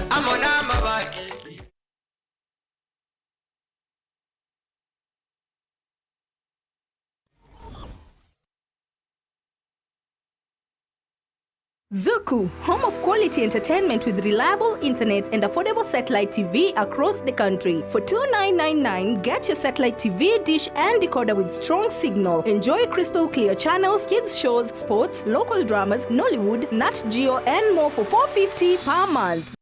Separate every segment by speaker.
Speaker 1: Amo namabati.
Speaker 2: Zuku, home of quality entertainment with reliable internet and affordable satellite TV across the country. For 2999, get your satellite TV, dish and decoder with strong signal. Enjoy crystal clear channels, kids shows, sports, local dramas, Nollywood, Nat Geo and more for 450 per month.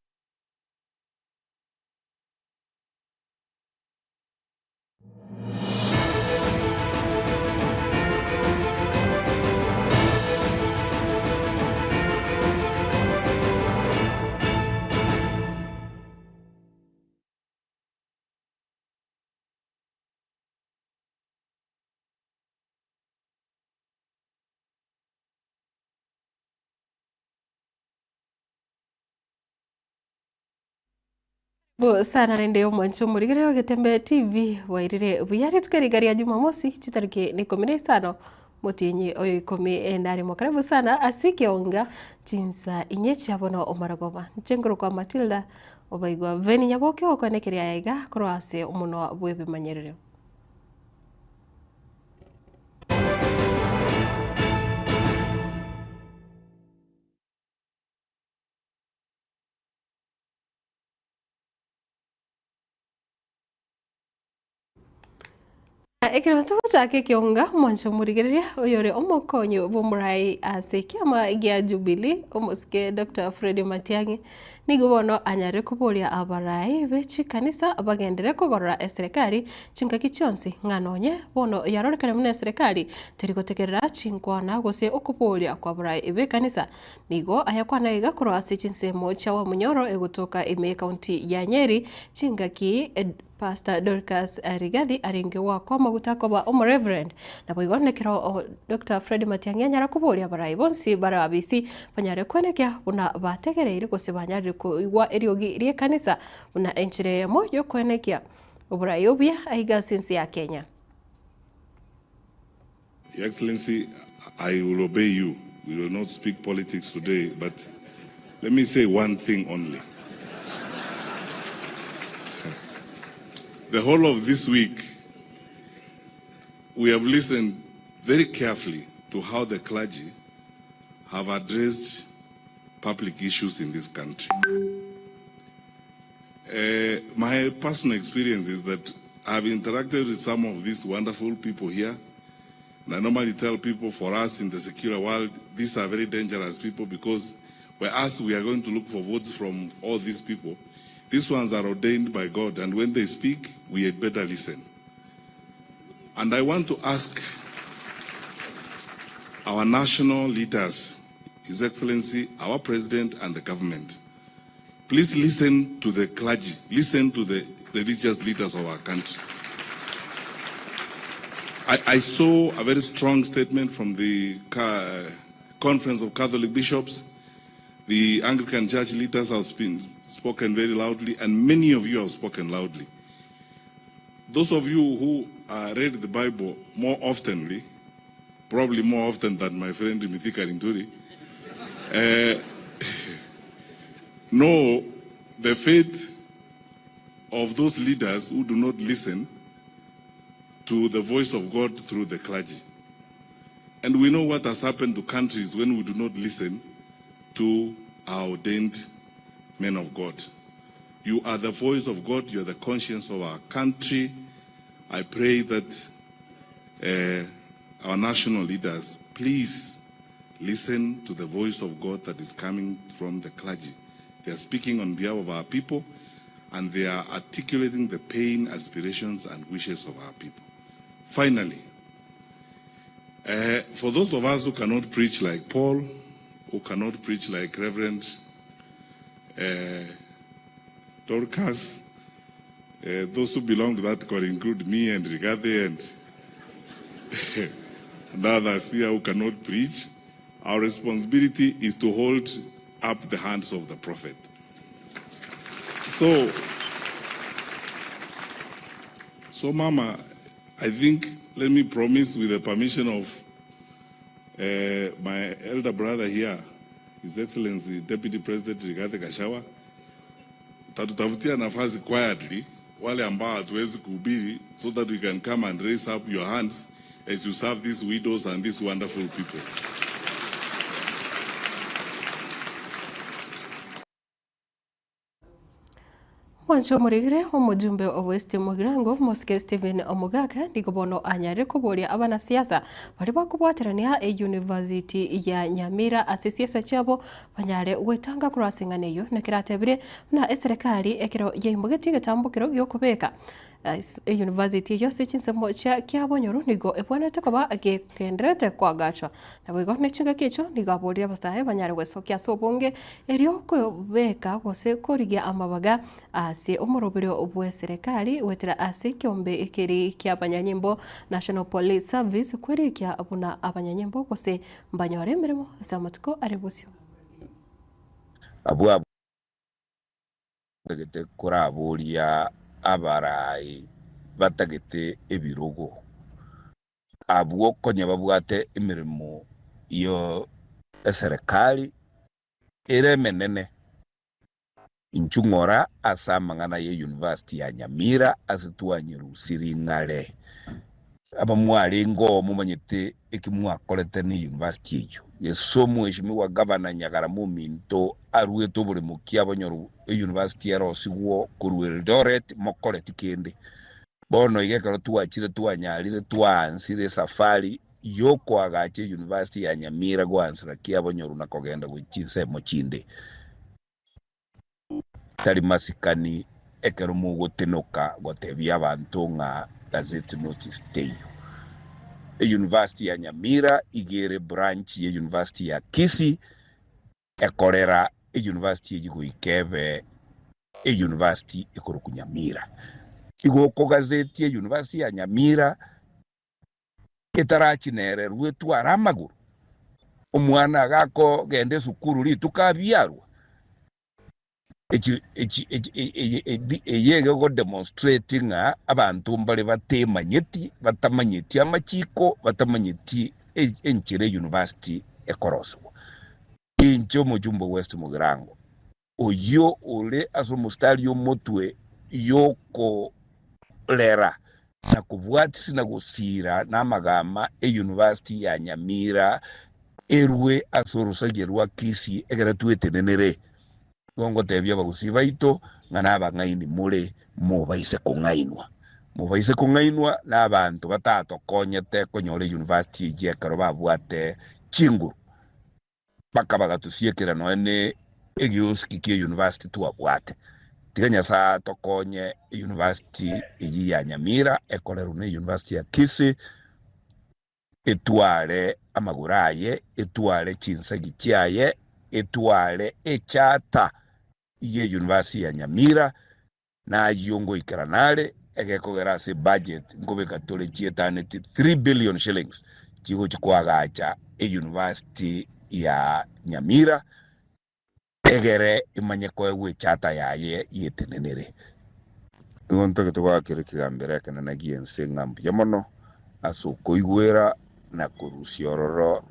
Speaker 3: Sana rende omwancho omorigereria o Getembe TV bwairire buya rituko eriga ria Jumamosi chitariki na ikomi na isano motienyi oyo ikomi na rimo. Karibu sana ase ekeonga chinsa inye chia bono omorogoba. Inche nkorokwa Matilda obaigwa Veni Nyaboke okoenekeria aya iga korwa ase omonwa bw'ebimanyererio. Ekero togochaka ekionga, omwancho omorigereria oyore omokonyi bw'omorai ase ekiama gia Jubilee, omosike Doctor Fred Matiang'i, nigo bono anyare koboria abarai be chikanisa bagenderere kogorora eserekari chingaki chionsi ng'a nonye bono yarorekane buna eserekari teri gotegerera chinkwana gose okoboria kw'abarai b'ekanisa. Nigo ayakwana iga korwa ase chinsemo chia Wamunyoro egotoka ime y'ekaunti ya Nyeri, chingaki Pastor Dorcas Rigathi arenge goakwa amaguta koba omoreverend. Naboigo nekero Doctor Fred Matiang'i anyara koboria abarai bonsi bare abisi banyare kwenekia buna bategereire gose banyarire koigwa eriogi ri'ekanisa buna enchera eyemo y'okoenekia oborai obuya aiga ase ense ya Kenya.
Speaker 4: Your Excellency, I will obey you. We will not speak politics today, but let me say one thing only. The whole of this week, we have listened very carefully to how the clergy have addressed public issues in this country. Uh, my personal experience is that I've interacted with some of these wonderful people here. And I normally tell people, for us in the secular world, these are very dangerous people because whereas we are going to look for votes from all these people, these ones are ordained by God, and when they speak, we had better listen. And I want to ask our national leaders, His Excellency, our President and the government, please listen to the clergy, listen to the religious leaders of our country. I saw a very strong statement from the Conference of Catholic Bishops. The Anglican Church leaders have spoken very loudly, and many of you have spoken loudly. Those of you who read the Bible more oftenly, probably more often than my friend Mithika Linturi, know the fate of those leaders who do not listen to the voice of God through the clergy. And we know what has happened to countries when we do not listen to our ordained men of God. You are the voice of God, you are the conscience of our country. I pray that our national leaders, please listen to the voice of God that is coming from the clergy. They are speaking on behalf of our people, and they are articulating the pain, aspirations, and wishes of our people. Finally, for those of us who cannot preach like Paul, who cannot preach like Reverend Dorcas, those who belong to that could include me and Rigathi and others here who cannot preach, our responsibility is to hold up the hands of the prophet. So Mama, I think, let me promise with the permission of my elder brother here, His Excellency Deputy President Rigathi Gachagua, utatutafutia nafasi quietly, wale ambao hatuwezi kuhubiri, so that we can come and raise up your hands as you serve these widows and these wonderful people.
Speaker 3: Mwanche omorigire omojumbe o West Mugirango Mosike Stephen Omogaka nigo bono anyare koboria abanasiasa baria bakobwaterania eyunivasiti ya Nyamira ase siasa chiabo banyare gwetanga korwa ase eng'ana eyio. Naki ratebire buna eserekari ekero yaimogetie egetambokero giokobeka Eyunivasiti eyio ase chinsemo chia kiabonyoro nigo ebwenerete koba gekendererete koagachwa. Naboigo ne chingaki echio nigo aborire abasae banyare gwesokia ase obonge erio kobeka gose korigia amabaga ase omoroberio bw'eserekari goetera ase ekeombe keria ki'abanyanyimbo National Police Service kwerikia buna abanyanyimbo gose mbanyore emeremo ase amatuko are bosio.
Speaker 5: Abwo abwo Batagete koraboria abarai batagete ebirogo, abwo konya babwate emeremo y'eserekari ere emenene. Inchuo ng'ora ase amang'ana ye University ya Nyamira ase twanyerusirie ng'are. Abamwarenge oo momanyete eki mwakorete ne university eyio. Gese omweshimiwa gavana Nyagara mominto aruete oboremo ki abonyoru e university erosigwo korwa Eldoret mokoreti kende. Bono iga ekero twachire twanyarire twaansire esafari yokoagacha e university ya Nyamira goansera ki abonyoru na kogenda gochia chinsemo chinde. Tari masikani ekero mogotenoka gotebia abanto ng'a gazette notice teiyo. Eyunivasiti ya Nyamira iga ere branch ye university ya Kisii ekorera eyunivasiti eyio goika ebe eyunivasiti ekorokwa Nyamira. Igo okogazetia eyunivasiti ya Nyamira etarachinererwa etware amagoro, omwana agakogenda esukuru rituko abiarwa, eye egodemonstrate ng'a abanto mbare batemanyeti, batamanyeti amachiko, batamanyeti enchera eyunivasiti ekorosigwa. Inche omochumba o West Mugirango, oyio ore ase omostari omotwe y'okorera na kobwatisi na gosiira namagama eyunivasiti ya Nyamira erwe ase orosagia rwa Kisii ekero twetenenere. Igo ngotebia abagusii baito ng'a nabang'aini more mobaise kong'ainwa. Mobaise kong'ainwa nabanto batatokonyete konyora eyunivasiti eyio ekero babwate chinguru. Mpaka bagatusiekera nonya ne egiosiki kie university twabwate. Tiga Nyasae atokonye university eyio ya Nyamira ekorerwe ne university ya Kisii etware amagoro aye, etware chinsegi chiaye, etware echarter ye university ya Nyamira. Nayio ngoikerana are, egekogera ase ebudget nkobeka tore chietaneti 3 billion shillings chigochia koagacha euniversity ya Nyamira egere emanye koegwa echarter yaye yetenenere. Nigo ntagete goakera ekegambero ekenene gi'ense ng'a mbuya mono ase okoigwera na korusia ororo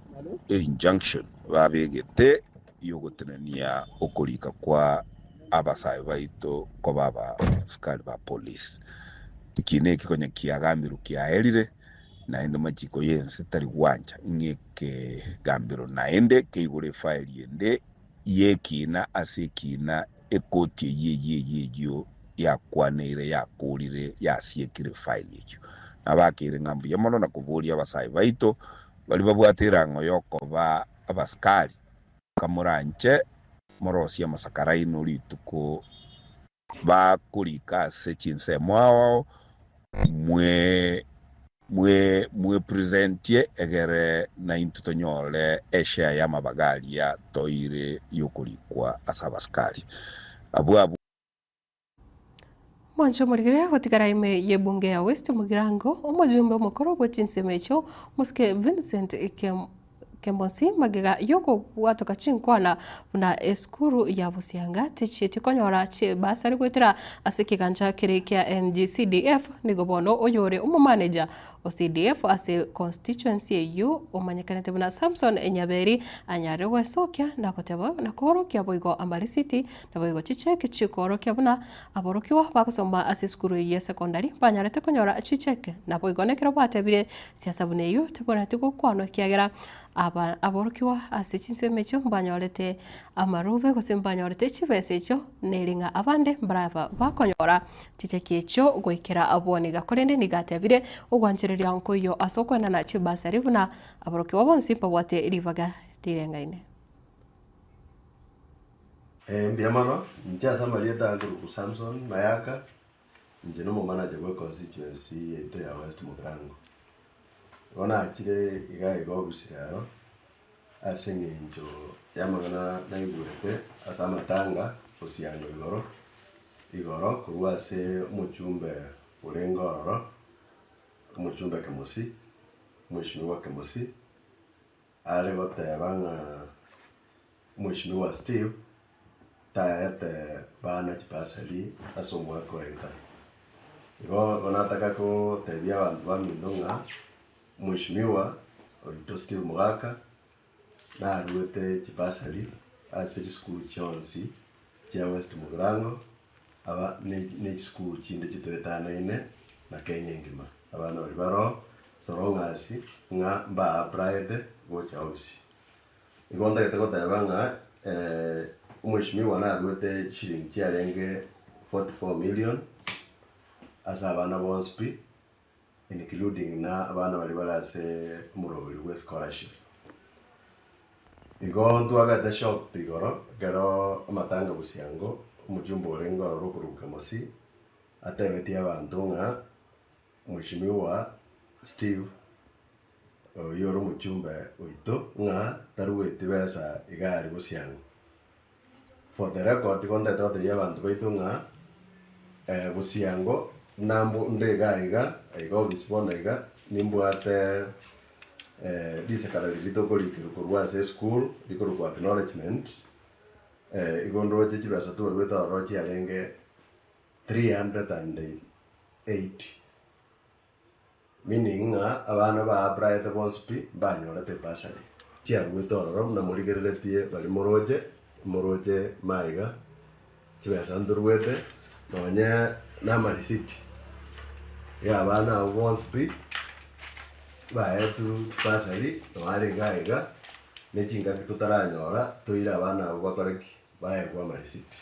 Speaker 5: einjunction babegete y'ogotenenia okorika kwa abasae baito koba abasikari ba polisi. Ekiina eki konya kiagambirwe kiaerire, naende machiko y'ense tari gwancha ng'a ekegambero naende keigore efaeli ende y'ekiina ase ekiina ekoti eyio eyio eyio eyio yakwaneire yakorire yasiekire efaeli eyio. Nabakeire ng'a mbuya mono na koboria abasae baito baria babwate erang'o y'okoba abasikari Kamoranche morosie amasakara aino rituko bakorika ase chinsemo ao mwe mwe mwepresentie egere naintwe tonyore eshare y'amabaga aria toire y'okorikwa ase abasikari. Abwo abwo.
Speaker 3: Mwanche omorigere gotigara ime y'ebunge ya West Mugirango, omojumbe omokoro bwe chinsemo echio, Mosike Vincent Kemosi magega y'okobwatoka chinkwana buna esukuru ya Busianga tichieti konyora chibasari goetera ase ekegancha kere kia NGCDF nigo bono oyore omomaneja. O CDF ase constituency eyio omanyekanete buna Samson Nyaberi anyare gwesokia na goteba na koorokia boigo amarisiti naboigo chicheki chikoorokia buna aborokigwa bagosoma ase esukuru eyio ya secondary mbanyarete konyora chicheki naboigo nekero batebire siasa buna eyio tebwenereti gokwanwa ekiagera aba aborokigwa ase chinsemo echio mbanyorete amarube gose mbanyorete chibesa echio neri ng'a abande mbaraba bakonyora Chicheki echio goikera abwo nigo korende nigo atebire ogwanchereria nkoiyo ase okoenana chibasari buna aborokigwa bonsi mbabwate ribaga rireng'aine.
Speaker 6: Mbuya mono, inche ase amarieta nkoruku Samson Mayaka, inche na omomanager bwe constituency yaito ya West Mugirango. Igo nachire iga iga ofisi rero, ase eng'encho y'amang'ana naigwete ase amatanga gosiango igoro, igoro korwa ase omochumbe orenge ororo, omochumbe Kemosi, mweshimiwa Kemosi, are goteba ng'a mweshimiwa Steve taete bana chibasari ase omwaka oeta. Igo igo nataka kotebia abanto baminto ng'a mweshimiwa oito Steve Mogaka Naruete chibasari ase chisukuru chionsi chia West Mugirango, aba ne chisukuru chinde chitoetanaine na Kenya engima. Abana baria baroo so long as ng'a mba applied gocha ofisi. Igo ntagete goteba ng'a omweshimiwa naruete chishilingi chiarenge 44 million ase abana bonsi pi. including na abana baria bare ase omoroberi bwe scholarship. Igo ntwabete shocked igoro ekero amatanga Busiango omochumba orenge ororo okoruka Kemosi atebetie abanto ng'a mweshimiwa Steve oyio ore omochumbe oito ng'a tarueti besa iga aria Busiango. For the record igo ntagete gotebia abanto baito ng'a Busiango nambo nde iga iga, iga ofisi bono iga, nimbwate risekara riria tokorikerwa korwa ase eschool rikorokwa acknowledgement, igo ndoche chibesa twarwete ororo chiarenge 380. Meaning ng'a abana ba applied bonsi pi mbanyorete ebursary. Chiaruete ororo buna morigereretie baria moroche, moroche maiga, chibesa ntoruete nonye na amarisiti ya abana abwo bonsi pi baetwe bursary noo are iga iga, ne chingaki totaranyora toire abana abwo bakore ki? Baegwe amarisiti.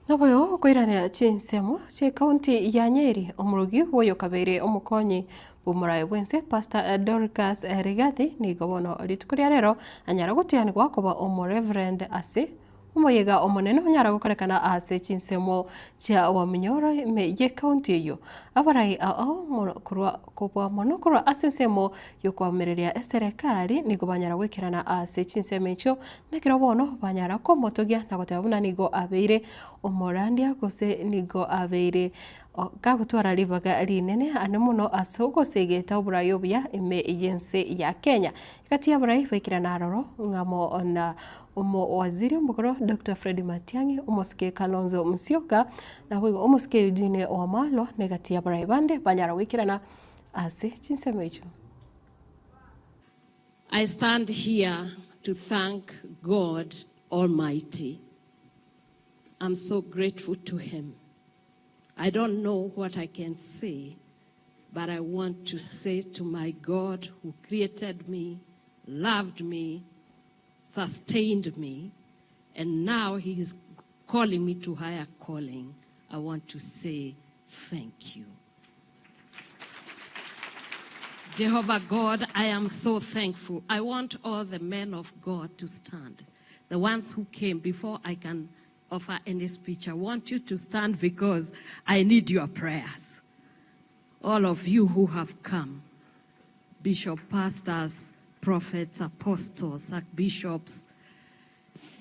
Speaker 3: Naboigo okoirania chinsemo chi'ecounty ya Nyeri, omorogi bw'oyokabeire omokonyi bw'omoraia bw'ense Pastor Dorcas Rigathi nigo bono rituko ria rero anyara gotianigwa koba omoreverend ase omoyega omonene onyara gokorekana ase chinsemo chia Wamunyoro ime y'ecounty eyio. Abarai ao korwa kobua mono korwa ase ensemo y'okoamereria eserekari nigo banyara goikerana ase chinsemo echio Nekero bono banyara komotogia na goteba buna nigo abeire omorandia gose nigo abeire gagotwara ribaga rinene ane mono ase ogosegeta oborai obuya ime y'ense ya Kenya. Egati y'abarai baikerana aroro ng'amo na omowaziri omokoro Doctor Fred Matiang'i, omosike Kalonzo Musyoka, naboigo omosike Eugene Wamalwa na egati y'abarai bande banyara goikerana ase chinsemo echio.
Speaker 7: I stand here to thank God Almighty. I'm so grateful to Him. I don't know what I can say, but I want to say to my God who created me, loved me, sustained me, and now He is calling me to higher calling. I want to say thank you. Jehovah God, I am so thankful. I want all the men of God to stand. The ones who came before I can offer any speech. I want you to stand because I need your prayers. All of you who have come, bishop, pastors, prophets, apostles, archbishops,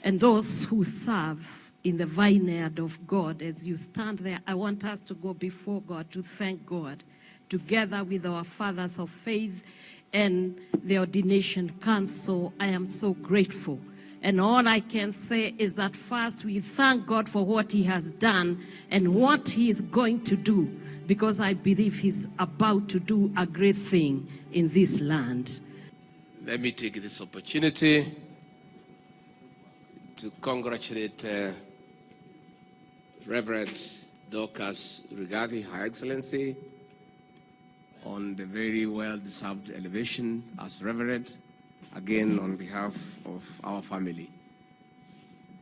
Speaker 7: and those who serve in the vineyard of God, as you stand there, I want us to go before God to thank God together with our fathers of faith and the ordination council. I am so grateful And all I can say is that first we thank God for what He has done and what He is going to do, because I believe He's about to do a great thing in this land.
Speaker 8: Let me take this opportunity to congratulate Reverend Dorcas Rigathi, Her Excellency, on the very well-deserved elevation as Reverend, again on behalf of our family,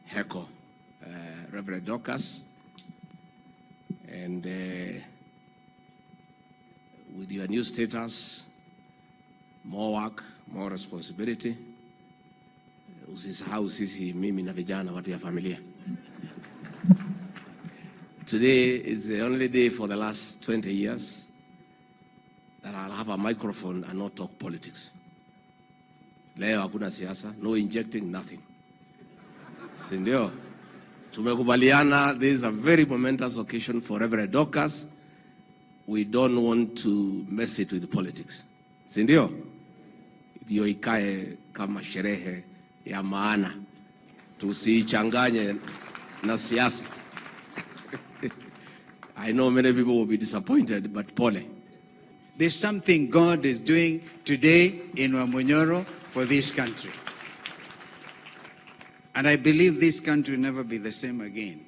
Speaker 8: HECO, Reverend Dorcas, and with your new status, more work, more responsibility. Usisahau sisi, mimi na vijana, watu ya familia. Today is the only day for the last 20 years that I'll have a microphone and not talk politics. Leo hakuna siasa, no injecting, nothing. Si ndio? Tumekubaliana, this is a very momentous occasion for Reverend Dorcas. We don't want to mess it with politics. Si ndio? Ndio ikae kama sherehe ya maana. Tusiichanganye na siasa. I know many people will be disappointed, but pole.
Speaker 9: There's something God is doing today in Wamunyoro for this country. And I believe this country will never be the same again.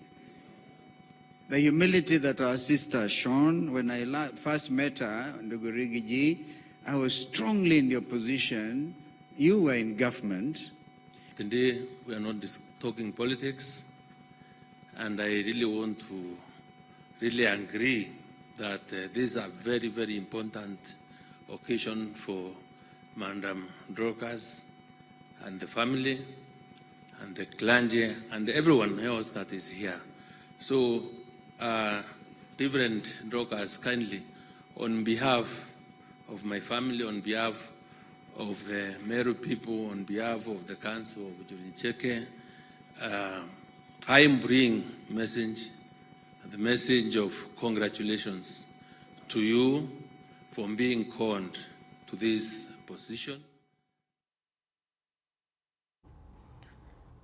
Speaker 9: The humility that our sister has shown, when I first met her, Ndugu Riggy G, I was strongly in the opposition. You were in government.
Speaker 10: Today, we are not talking politics, and I really want to really agree that this is a very, very important occasion for Madam Dorcas and the family and the clergy and everyone else that is here. So, Reverend Dorcas, kindly, on behalf of my family, on behalf of the Meru people, on behalf of the Council of Njuri Ncheke, I bring the message of congratulations to you for being called to this position.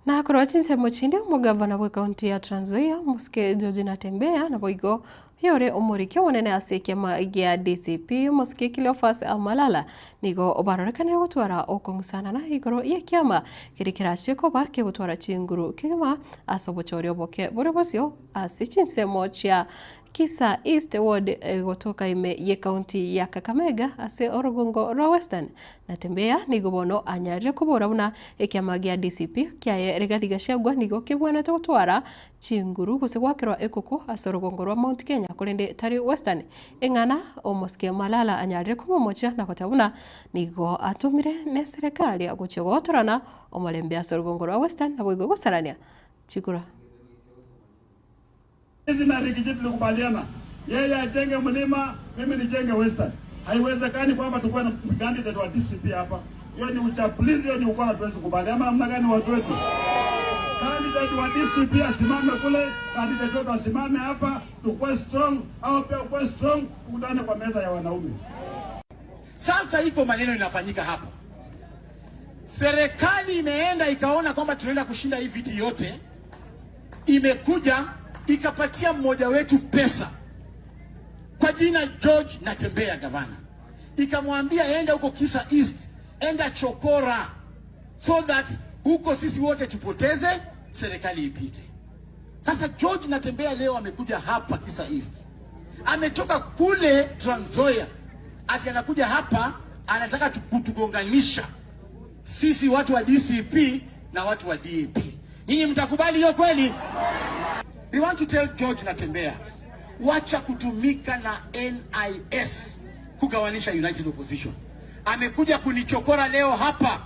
Speaker 3: Na korwa chinsemo chinde omogavana bwe kaunti ya Trans Nzoia Mosike George Natembeya na boigo yore omoriki omonene ase ekiama gia DCP Mosike Cleophas Malala nigo obarorekanire gotwara okong'usanana igoro y'ekiama keri kerache koba kegotwara chinguru kegima ase obochori oboke bore bosio ase chinsemo chia Kisa East Ward gotoka ime ye kaunti ya Kakamega ase orogongo rwa Western. Natembeya nigo bono anyarire kobora buna ekiama gia DCP kiaye Rigathi Gachagua nigo kebwanete gotwara chinguru gose gwakerwa ekoko ase orogongo rwa Mount Kenya korende tari Western. Eng'ana omosike Malala anyarire komomocha na goteba buna nigo atumire ne serikali agochia gotorana omorembe ase orogongo rwa Western naboigo gosarania chikura.
Speaker 11: Sisi na Riggy G tulikubaliana yeye ajenge mlima, mimi nijenge Western. Haiwezekani kwamba tukue na candidate wa DCP hapa. Hiyo ni uchapulizi, hiyo ni ukora, tuwezi kubali. Ama namna gani watu wetu? Candidate wa DCP asimame kule, candidate wetu asimame hapa, tukue strong au pia ukue strong, tukutane kwa meza ya wanaume.
Speaker 12: Sasa iko maneno inafanyika hapa. Serikali imeenda ikaona kwamba tunaenda kushinda hii viti yote, imekuja ikapatia mmoja wetu pesa kwa jina George Natembeya gavana, ikamwambia enda huko Kisa East, enda Chokora, so that huko sisi wote tupoteze, serikali ipite. Sasa George Natembeya leo amekuja hapa Kisa East, ametoka kule Trans Nzoia, ati anakuja hapa anataka kutugonganisha sisi watu wa DCP na watu wa DAP. Nyinyi mtakubali hiyo kweli? We want to tell George Natembeya, wacha kutumika na NIS kugawanisha United Opposition. Amekuja kunichokora leo hapa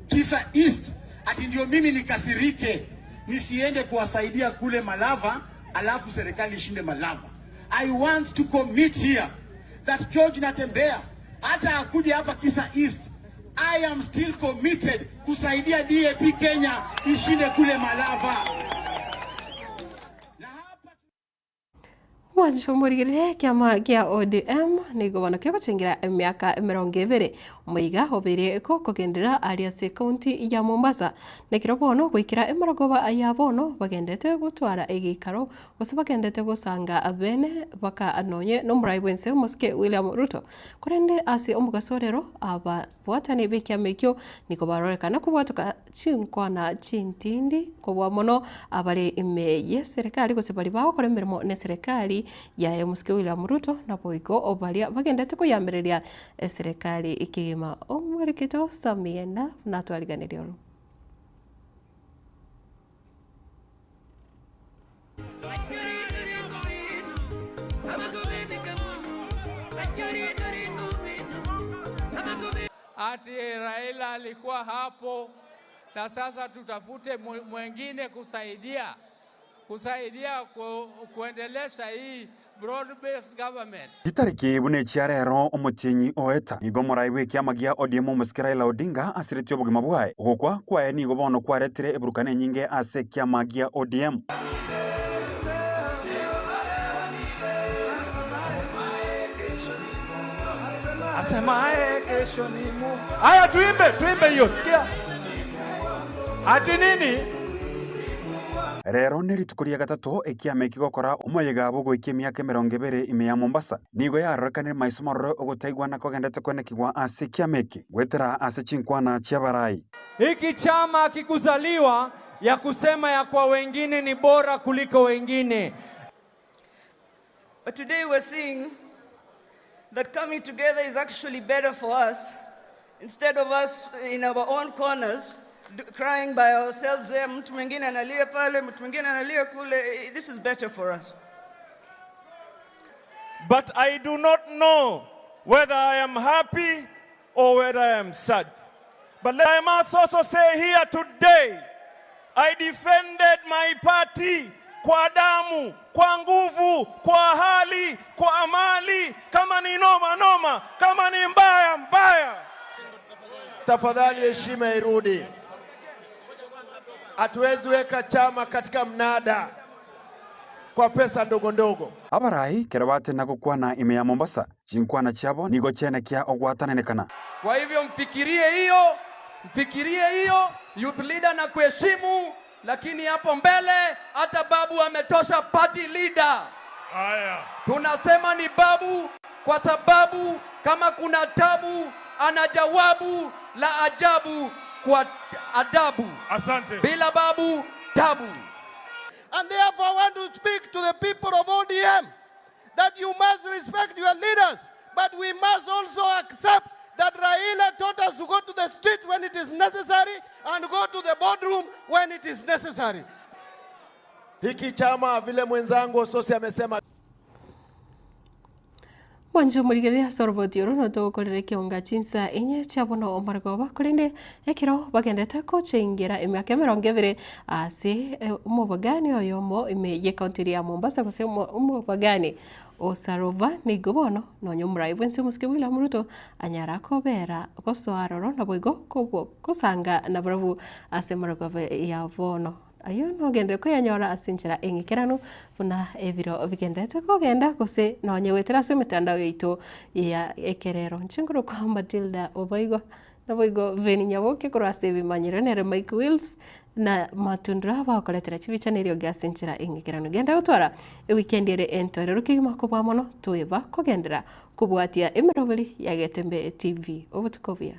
Speaker 12: Kisa East ati ndio mimi nikasirike nisiende kuwasaidia kule Malava, alafu serikali ishinde Malava. I want to commit here that George Natembeya hata akuje hapa Kisa East, I am still committed kusaidia DAP Kenya ishinde kule Malava.
Speaker 3: Mwancho morigereria ekiama gia ODM nigo bono kegochengera emiaka emerongo ebere omoiga obeire gokogenderera aria ase ekaunti ya Mombasa. Nekero bono goikera emerogoba ya bono bagendete gotwara egeikaro gose bagendete gosanga bene baka nonye nomorai bwense omosike William Ruto. Korende ase omogaso rero ababwatani bekiama ekio nigo barorekana kobwatoka Chinkwana chintindi kobua mono abare ime y'eserekari gose baria bagokora emeremo n'eserekari yaye omosike William Ruto naboigo baria bagendete koyambereria eserekari kegima. Omorikito Samienda natwariganirie oro.
Speaker 13: Ati Raila alikuwa hapo na sasa tutafute mwengine kusaidia kusaidia ku, kuendelesha hii broad based government.
Speaker 14: Chitariki buna echia rero omotienyi oeta, nigo omorai bw'ekiama gia ODM omosike Raila Odinga asiretie obogima bwaye. Ogokwa kwaye nigo bono kwaretire eburukano enyinge ase ekiama gia ODM.
Speaker 15: Haya, tuimbe tuimbe hiyo, sikia ati nini?
Speaker 14: Rero nerituko ria gatato ekiama eki gokora omoyega bw'ogoikia emiaka emerongo ebere ime ya Mombasa. Nigo yarorekanire maiso marore ogotaigwana kogendete kwenekigwa ase ekiama eki goetera ase chinkwana chi'abarai.
Speaker 15: Hiki chama kikuzaliwa ya kusema ya kwa wengine ni bora kuliko wengine.
Speaker 16: But today we're seeing that coming together is actually better for us. Instead of us in our own corners crying by ourselves there, mtu mwingine analia pale, mtu mwingine analia kule, this is better for us.
Speaker 15: But I do not know whether I am happy or whether I am sad. But I must also say here today, I defended my party kwa damu, kwa nguvu, kwa hali, kwa mali. Kama ni noma noma, kama ni mbaya mbaya.
Speaker 17: Tafadhali heshima irudi. Hatuwezi weka chama katika mnada kwa pesa ndogo ndogo.
Speaker 14: Abarai kero batena gokwana ime ya Mombasa, chinkwana chiabo nigo chianekia ogwatananekana.
Speaker 18: Kwa hivyo mfikirie hiyo, mfikirie hiyo youth leader na kuheshimu, lakini hapo mbele hata babu ametosha party leader.
Speaker 15: Haya.
Speaker 18: Tunasema ni babu kwa sababu kama kuna tabu ana jawabu la ajabu kwa adabu.
Speaker 15: Asante.
Speaker 18: Bila babu tabu.
Speaker 17: And therefore I want to speak to the people of ODM that you must respect your leaders, but we must also accept that Raila taught us to go to the street when it is necessary and go to the boardroom when it is necessary.
Speaker 19: Hiki chama vile mwenzangu Ososi amesema.
Speaker 3: Mwanche omorigereria ase oroboti oro notogokorera ekeonga chinsa enye chia bono omorgoba korende ekero bagendete gochengera emiaka emerongo ebere ase omobagani oyomo ime ye county ya Mombasa gose omobagani o Sarova nigo bono nonya omorai bwense omosike William Ruto anyara kobera gosoa aroro naboigo kosanga nabarabwo ase emorogoba ya bono. Ayo nogendere koyanyora ase enchera eng'ikeranu buna ebiro bigendete kogenda gose nonye goetera ase emetandao yaito ya ekerero. Nchinguru kwa Matilda Oboigo naboigo Beni Nyaboke korwa ase ebimanyero nere Mike Wills na matundura bagokoretera chibicha neriogi ase enchera eng'ikeranu. Genda gotwara ewikendi ere entorero kegima kobua mono toeba kogendera kobwatia emeroberi ya Getembe TV. Obotuko buya.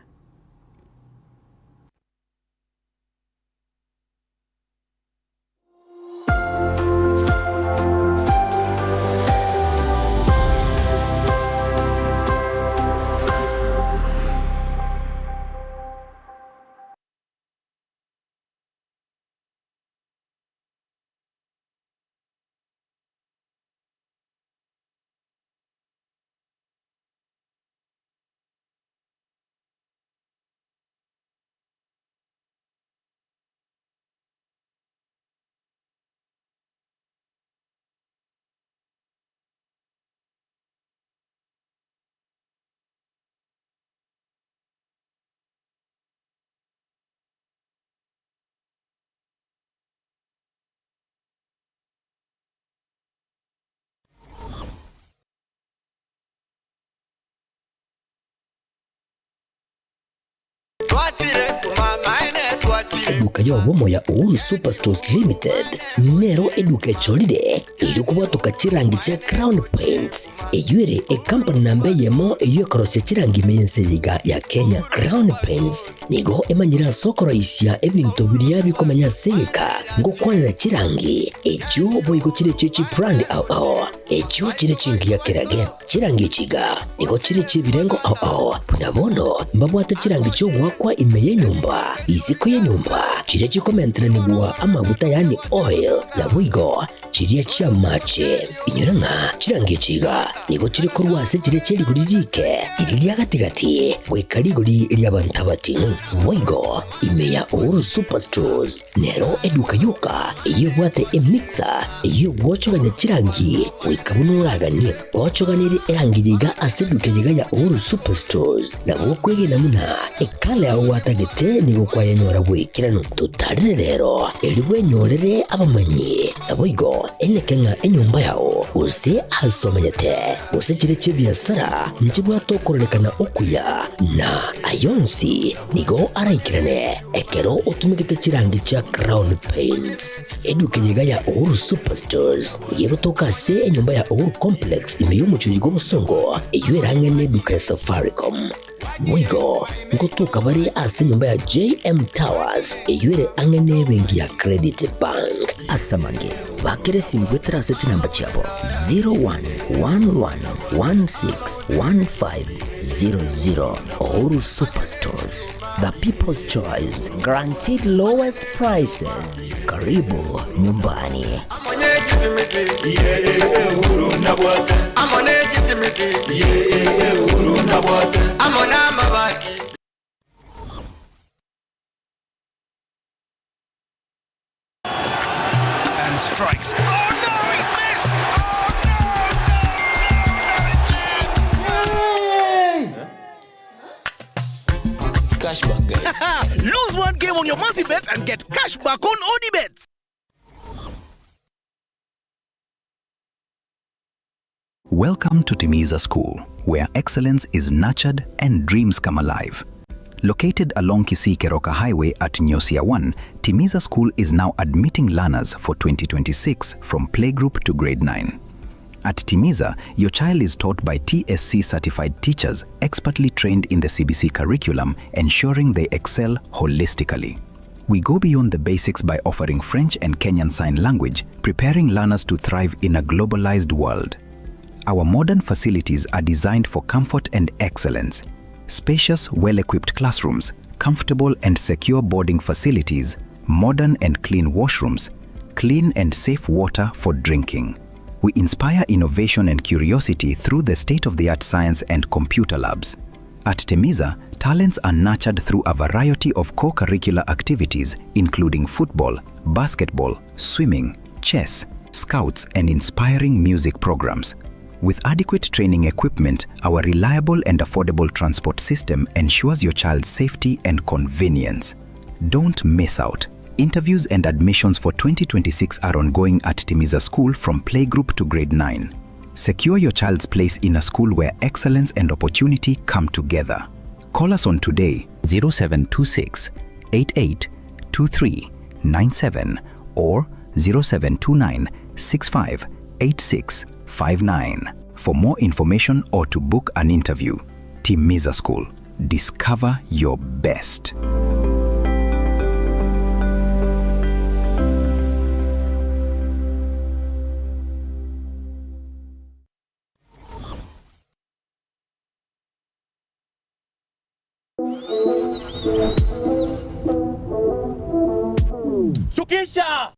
Speaker 20: Eduka y'obomo ya Uhuru Superstores Limited nero eduka echorire erio kobwatoka chirangi chia Crown Paints eyio ere ekampani namba eyemo eyio ekorosia chirangi ime y'ense eye iga ya Kenya. Crown Paints nigo emanyire ase okoroisia ebinto biria bikomenya ase egeka ngokwanera chirangi echio boigo chire chie chibrand ao ao echio chire chingiya kerage. Chirangi echi iga nigo chire chi'ebirengo ao ao, buna bono mbabwate chirangi chi'ogoakwa ime y'enyomba, isiko y'enyomba, chiria chikomenteranigwa amaguta yaani oil, naboigo chiria chi'amache. Inyora ng'a chirangi echi iga nigo chire korwa ase chiria chie rigori riike, riria ria gati-gati, goika rigori ri'abanto abating'u. Boigo ime ya Uhuru Superstores Nero eduka yoka eyio ebwate emixer eyio egwochogania chirangi goika buna oraganie. Ochoganirie erangi yiga ase eduka yiga ya Uhuru Superstores nabo okwegena buna ekala yao gwatagete nigo kwayenyora bw'ekeranu. Totarire rero erio bwenyorere abamanyi naboigo eneke ng'a enyomba yao gose ase omenyete gose chire chi'ebiasara nchibwate okororekana okuya na ayonsi Nigo araikerane ekero otumegete chirangi chia Crown Paints. Eduka eye iga ya Uhuru Superstores nigo egotoka ase enyomba ya Uhuru Complex ime y'omochie oyo bw'obosongo eyio ere ang'e n'eduka ya Safaricom. Boigo ngotoka bare ase enyomba ya JM Towers eyio ere ang'e n'ebenki ya Credit Bank. Ase amange, bakera esimi goetera ase chinamba chiabo 0111161500. Uhuru Superstores, the people's choice, guaranteed lowest prices. Karibu nyumbani.
Speaker 1: And strikes. Oh no, he's missed! Oh no, no, no, no!
Speaker 21: It's cashback, guys.
Speaker 22: Lose one game on your multi-bet and get cash back on Odibets.
Speaker 23: Welcome to Timiza School, where excellence is nurtured and dreams come alive. Located along Kisii Keroka Highway at Nyosia 1, Timiza School is now admitting learners for 2026 from playgroup to grade 9. At Timiza, your child is taught by TSC certified teachers expertly trained in the CBC curriculum, ensuring they excel holistically. We go beyond the basics by offering French and Kenyan Sign Language, preparing learners to thrive in a globalized world. Our modern facilities are designed for comfort and excellence. Spacious, well equipped classrooms, comfortable and secure boarding facilities, modern and clean washrooms, clean and safe water for drinking. We inspire innovation and curiosity through the state of the art science and computer labs. At Temiza, talents are nurtured through a variety of co curricular activities, including football, basketball, swimming, chess, scouts, and inspiring music programs. With adequate training equipment, our reliable and affordable transport system ensures your child's safety and convenience. Don't miss out. Interviews and admissions for 2026 are ongoing at Timiza School from playgroup to grade 9. Secure your child's place in a school where excellence and opportunity come together. Call us on today 0726 88 23 97 or 0729 65 86 59 for more information or to book an interview. Timiza School. Discover your best.
Speaker 22: Shukisha!